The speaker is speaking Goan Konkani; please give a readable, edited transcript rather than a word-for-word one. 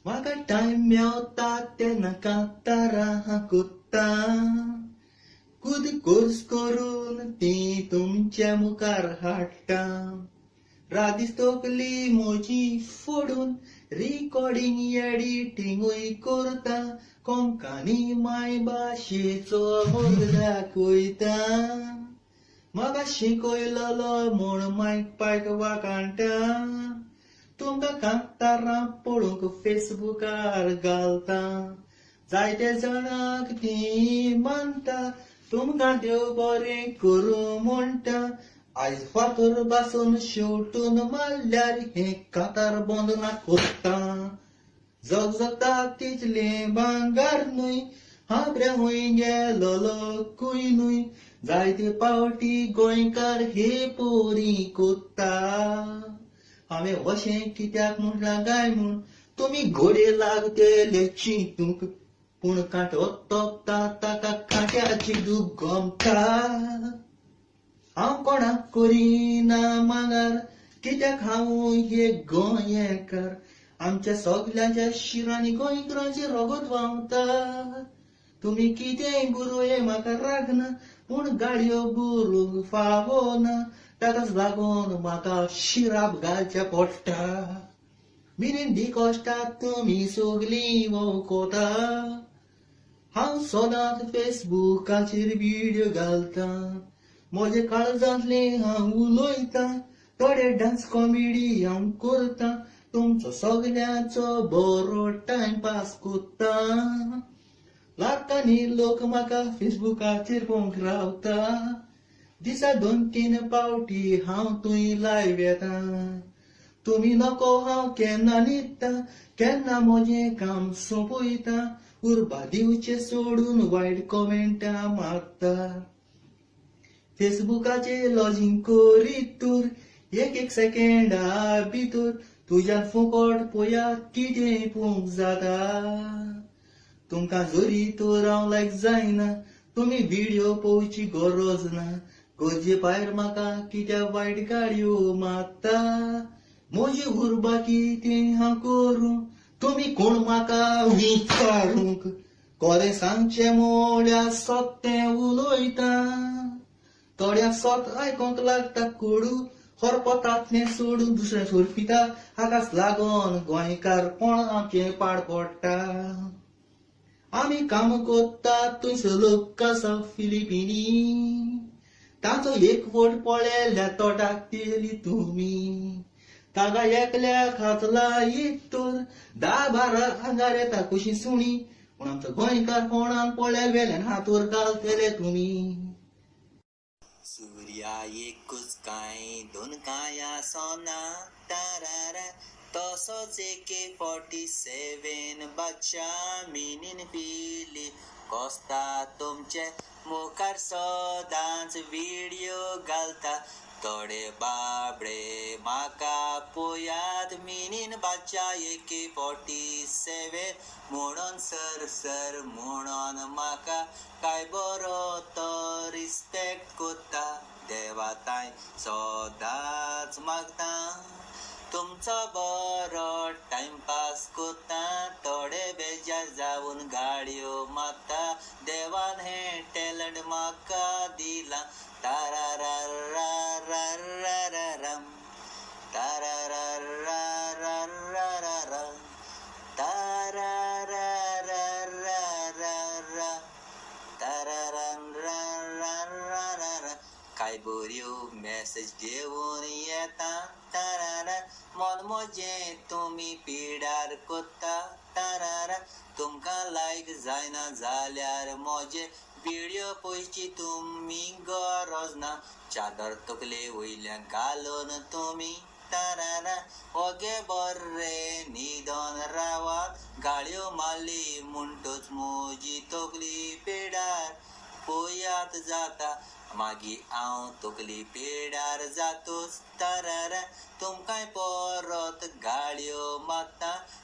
म्हाका टायम मेवता तेन्ना कांतारां कोत्ता. खुद कोर्स करून ती तुमच्या मुखार हाडटा. रात दीस तकली म्हजी फोडून रिकॉर्डिंग एडिटिंगूय करता. कोंकणी मायभाशेचो मोग दाखयता. म्हाका शिकयलोलो म्हूण मायक पायक वाखाणटा. तुमकां कांतारां पळोवंक फेसबुकार घालता. जायते जाणांक ती मानता. तुमकां देव बरें करूं म्हणटा. आयज फातर बासून शेवटून मारल्यार हें कांतार बंद ना कोत्ता. जगजगता तितलें भांगर न्हय, हांबऱ्या हुंय गेलोलो कूय न्हय. जायते पावटी गोंयकार हे पोरी कोत्ता. हांवें अशें कित्याक म्हटलां काय म्हूण तुमी घोडये लागतले चिंतूंक, पूण कांटो तोपता ताका कांट्याची दूख गमता. हांव कोणाक करिना मागार, कित्याक हांव एक गोंयकार. आमच्या सगल्यांच्या शिरांनी गोंयकारांचें रगत व्हांवता. तुमी कितेंय बरोवया म्हाका रागना, पूण गाडयो बरोवंक फावना. ताकाच लागून म्हाका शिराप घालचें पडटा. मिरिंदी कश्टात तुमी सगलीं वळखता. हांव सदांच फेसबुकाचेर व्हिडियो घालतां. म्हजे काळजांतलें हांव उलयतां. थोडे डांस कॉमेडी हांव करतां. तुमचो सगल्यांचो बरो टायमपास कोत्ता. लाखांनी लोक म्हाका फेसबुकाचेर पळोवंक रावता. दिसा 2-3 पावटी हांव थंय लायव येता. तुमी नको हांव केन्ना न्हिदता, केन्ना म्हजें काम सोंपयता. उर्बा दिवचें सोडून वायट कॉमेंटां मारता. फेसबुकाचेर लॉजींग करीत तर एक एक सेकेंडा भितर तुज्यान फुकट पळयात कितें पळोवंक जाता. तुमकां जरी तर हांव लायक जायना, तुमी व्हिडियो पळोवची गरज ना. गरजे भायर म्हाका कित्याक वायट गाडयो मारता. म्हजी उर्बा कितें हांव करूं, तुमी कोण म्हाका विचारूंक. खरें सांगचें म्हळ्यार सत्तें उलयता. थोड्यांक सत आयकोंक लागता कोडू, खरपतातलें सोडून दुसरें सोरपिता. हाकाच लागून गोंयकारपण आमचें पाड पडटा. आमी काम कोत्ता थंयसर लोक आसा फिलिपिनी, तांचो एकवट पळयल्यार तोटाक तेली तुमी. ताका एकल्याक हात लायत तर 10-12 आंगार येता कशी सुणी, पूण आमचो गोंयकारपणान पळयल्यार वेल्यान हातोर घालतले तुमी. सूर्या एकूच काय दोन काय आसना तारारा, तसोच AK-47 बादशा मिनीन पिली कोस्ता. तुमचे मुखार सदांच व्हिडियो घालता. थोडे बाबडे म्हाका पळयात मिनीन बादशा AK-47 म्हणून सर सर म्हणून म्हाका काय बरो तो रिस्पेक्ट कोत्ता. देवा तांय सदांच मागता तुमचो बरो टायमपास कोत्ता. थोडे बेजार जावन गाडयो मारता. देवान हें टॅलंट म्हाका दिलां. ताराराराराराराम तारारारारारारा तारारारारारा तारारारारारा. काय बऱ्यो मॅसेज घेवन येता तारारा, मन म्हजें तुमी पिडार कोत्ता तारारा. तुमकां लायक जायना जाल्यार म्हजे व्हिडियो पळोवची तुमी गरज ना. चादर तकले वयल्यान घालून तुमी तारारा ओगे बरे न्हिदोन रावात. गाळयो मारली म्हणटच म्हजी तकली पेडार पळयात जाता. मागीर हांव तकली पेडार जातूच तारारा. तुमकांय परत गाळयो मारता.